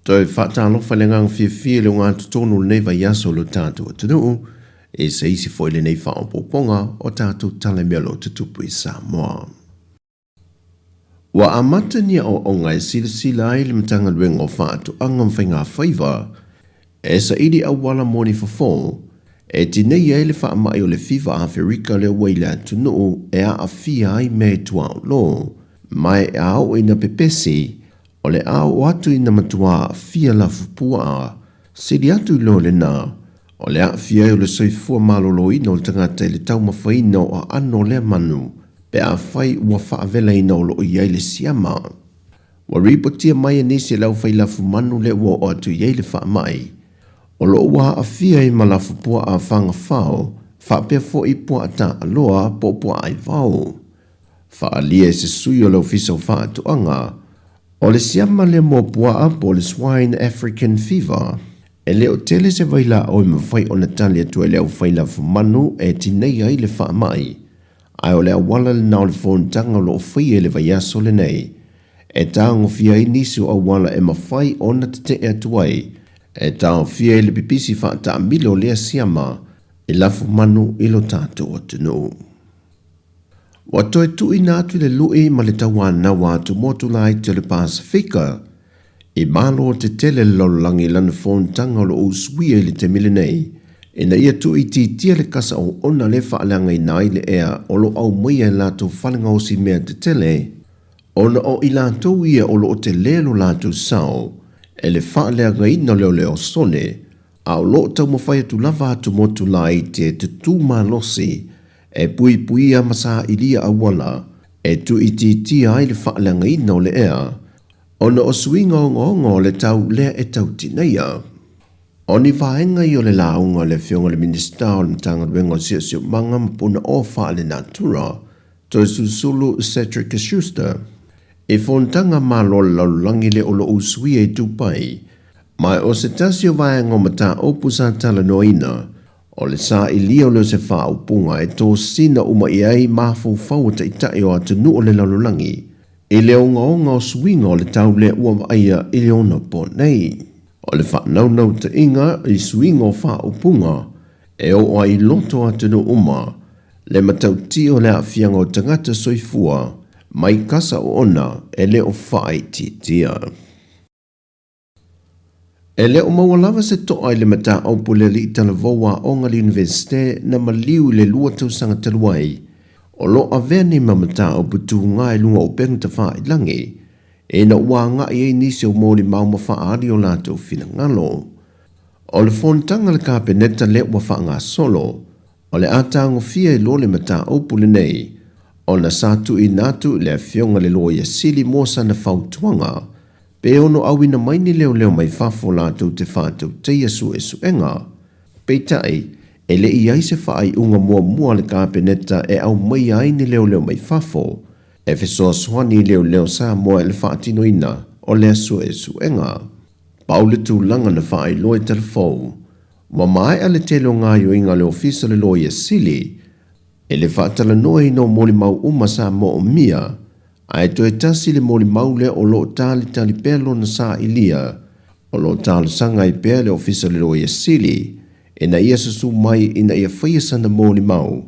Toe faatalofa i le agaga fiafia i le ogatotonu o lenei vaiaso o lo tatou atunuu, i se isi foi lenei faaopoopoga o tatou tala i mea o lo o tutupu i Samoa. Ua amata ni aoaoga e silasila ai le Matagaluega o Faatoaga ma Faigafaiva e saili auala mo ni fofo e tineia ai le faamai o le fiva Aferika lea ua i le atunuu e aafia ai mea i tuaolo ma e a oo ina pepesi o le a oo atu ina matua aafia lafupuaa sili atu i lo lena o le aafia ai o le soifua maloloina o le tagata i le taumafaina o aano o lea manu pe afai ua faavelaina o lo o i ai le siama. Ua ripotia mai e nisi e le aufai lafumanu lea ua oo atu i ai le faamai, o lo o ua aafia ai ma lafupuaa fagafao faapea foi puaa taaloa po o puaa aivao. Faaalia e se sui o le Ofisa o Faatoaga, o le siama lea mo puaa po o le Swine African Fever, e le o tele se vailaau e mafai ona tali atu ai le aufai lafumanu e tineia ai le faamai, ae o le auala lena o le fonotaga o lo o faia i le vaiaso lenei, e tagofia ai nisi o auala e mafai ona tetee atu ai, e taofia ai le pipisi faataamilo o lea siama i lafumanu i lo tatou atunuu. Ua toe tuuina atu le lui ma le tauanau a atumotu laiti o le Pasefika i malo tetele le lalolagi i lana fonotaga o lo o usuia i le taimi lenei, ina ia tuuitiitia le kasa oona lea e faaleagaina ai le ea o lo o aumaia e latou fale gaosi mea tetele, ona o i latou ia o lo o tele lo latou sao e le faaleagaina o le osone, a o lo o taumafai atu lava atumotu laiti e tutū malosi e puipuia ma sailia auala e tuuitiitia ai le faaleagaina o le ea ona o suiga ogaoga o le tau lea e tau tineia. O ni vaega ia o le lauga a le Afioga i le Minisita o le Matagaluega o Siosiomaga ma Punaoa Faalenatura, Toesulusulu Cedric Schuster, i fonotaga Malo o le Lalolagi lea o lo o usuia i Dubai, ma o se tasi o vaega o mataupu sa talanoaina, o le sailia o lea o se faaupuga e tosina uma i ai mafaufau o taitai o atunuu o le lalolagi i le ogaoga o suiga o le tau lea ua vaaia i le ona po nei. O le faanaunautaiga i suiga o faaupuga e oo ai i loto o atunuu uma le matautia o le aafiaga o tagata soifua mai kasa oona e le o faaitiitia. E le o maua lava se to'a i le mataupu i le alii talavou aoga le Iunivesite na maliu i le 2 tausaga talu ai, o lo o avea nei ma mataupu tuga i luga o upega tafailangi, ina ua agai ai nisi o molimau ma faaali o latou finagalo. O le fonotaga a le Kapeneta lea ua faagasolo, O le a tagofia i loa le mataupu lenei ona sa tuuina atu i le Afioga i le Loia Sili mo sana fautuaga pe ono auina mai ni leoleo mai fafo latou te faatauteia suesuega. Peitai, e le i ai se faaiuga muamua a le Kapeneta e aumaia ai ni leoleo mai fafo e fesoasoani i leoleo Samoa i le faatinoina o lea suesuega. Pau le tulaga na faailoa i Talafou, Ua maea le tele o gaoioiga a le Ofisa o le Loia Sili i le faatalanoaina o molimau uma sa moomia, ae toe tasi le molimau lea o lo o talitali pea lona sailia. O lo o talosaga ai pea le Ofisa o le Loia Sili ina ia susu mai ina ia faia sana molimau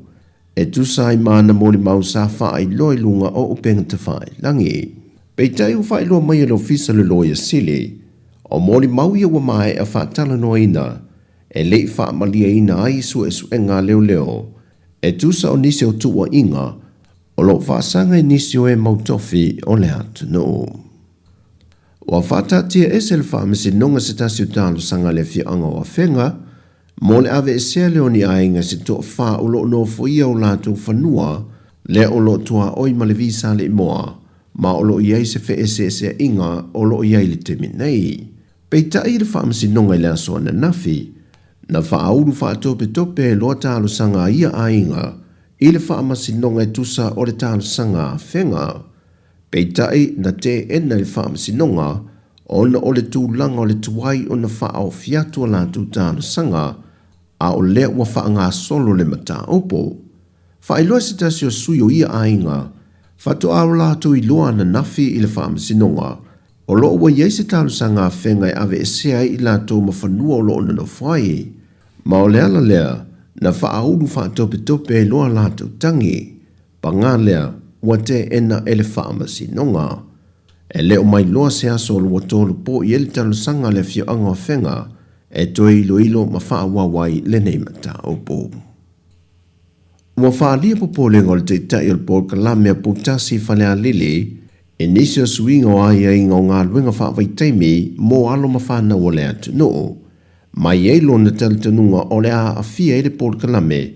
e tusa ai ma ana molimau sa faailoa i luga o upega tafailagi. Peitai ua faailoa mai e le Ofisa o le Loia Sili, o molimau ia ua maea faatalanoaina e le i faamalieina ai suesuega a leoleo e tusa o nisi o tuuaiga o lo o faasaga i nisi o e mau tofi o le atunuu. Ua faataatiaese le Faamasinoga se tasi o talosaga a le afioaga o Afega mo le aveesea lea o ni aiga se toafa o lo o nofoia o latou fanua lea o lo o tuaoi ma le visa alii-moa ma o lo o i ai se feeseeseaiga o lo o i ai i le taimi nei. Peitai i le Faamasinoga i le aso ananafi, na faaulu faatopetope ai loa talosaga a ia aiga i le Faamasinoga e tusa o le talosaga a Afega. Peitai, na teena e le Faamasinoga ona o le tulaga o le tuai ona faaofi atu a latou talosaga, a o lea ua faagasolo le mataupu. Faailoa se tasi o sui o ia aiga, faatoa o latou iloa ananafi i le Faamasinoga. O lo o ua i ai se talosaga a Afega e aveesea ai i latou ma fanua o lo o nonofo ai, ma o le ala lea na faaulu faatopetope ai loa latou tagi. Paga lea, ua teena e le Faamasinoga. E le o mailoa se aso o lo ua tolopo i ai le talosaga a le afioaga o Afega e toe iloilo ma faaauau ai lenei mataupu. Ua faaalia popolega o le Taitai o le Polokalame a Poutasi i Falealili i nisi o suiga o aiaiga o galuega faavaitaimi mo alo ma fanau o le atunuu. Ma e i ai lona talitonuga o le a aafia ai le polokalame,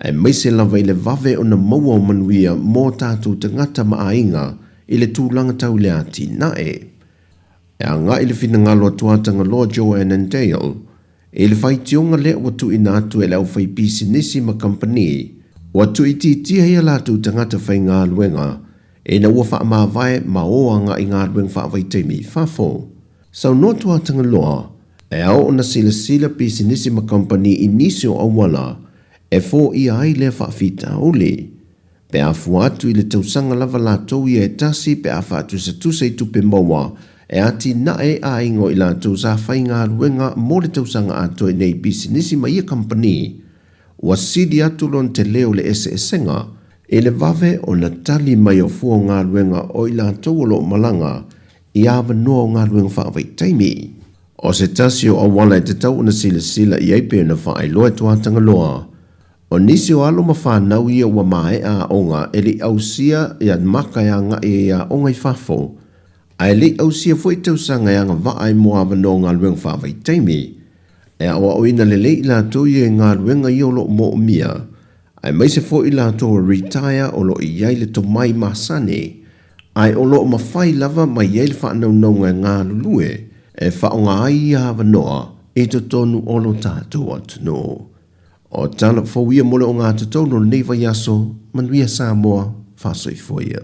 aemaise lava i le vave ona maua o manuia mo tatou tagata ma aiga i le tulaga tau i le atinae. E agai le finagalo a Tuatagaloa Joe Annandale I le faitioga lea ua tuuina atu e le aufaipisinisi ma kamupani, ua tuuitiitia ai a latou tagata faigaluega ina ua faamavae ma o agai i galuega faavaitaimi i fafo. Saunoa Tuatagaloa, e ao ona silasila pisinisi ma kamupani i nisi o auala e foia ai lea faafitauli. Pe a fua atu i le tausaga lava latou ia e tasi pe a faatusatusa i tupe maua e atinae ai aiga o i latou sa faigaluega mo le tausaga atoa i nei pisinisi ma ia kamupani, ua sili atu lona tele o le eseesega i le vave ona tali mai o fua o galuega o i latou o lo o malaga i avanoa o galuega faavaitaimi. O se tasi o auala e tatau ona silasila i ai pei ona faailoa e Tuatagaloa, O nisi o alo ma fanau ia ua maea aoga e le i ausia ia maka e agai ai i aoga i fafo, ae le i ausia foi tausaga e agavaa ai mo avanoa galuega faavaitaimi. E aoaoina lelei i latou ia i galuega ia o lo o moomia, aemaise foi i latou ua retire o lo o i ai le tomai masani, ae o lo o mafai lava ma i ai le faanaunauga e galulue e faaaoga ai ia avanoa i totonu o lo tatou atunuu. O tala fou ia mo le ogatotonu o lenei vaiaso, manuia Samoa, faasoifua ia.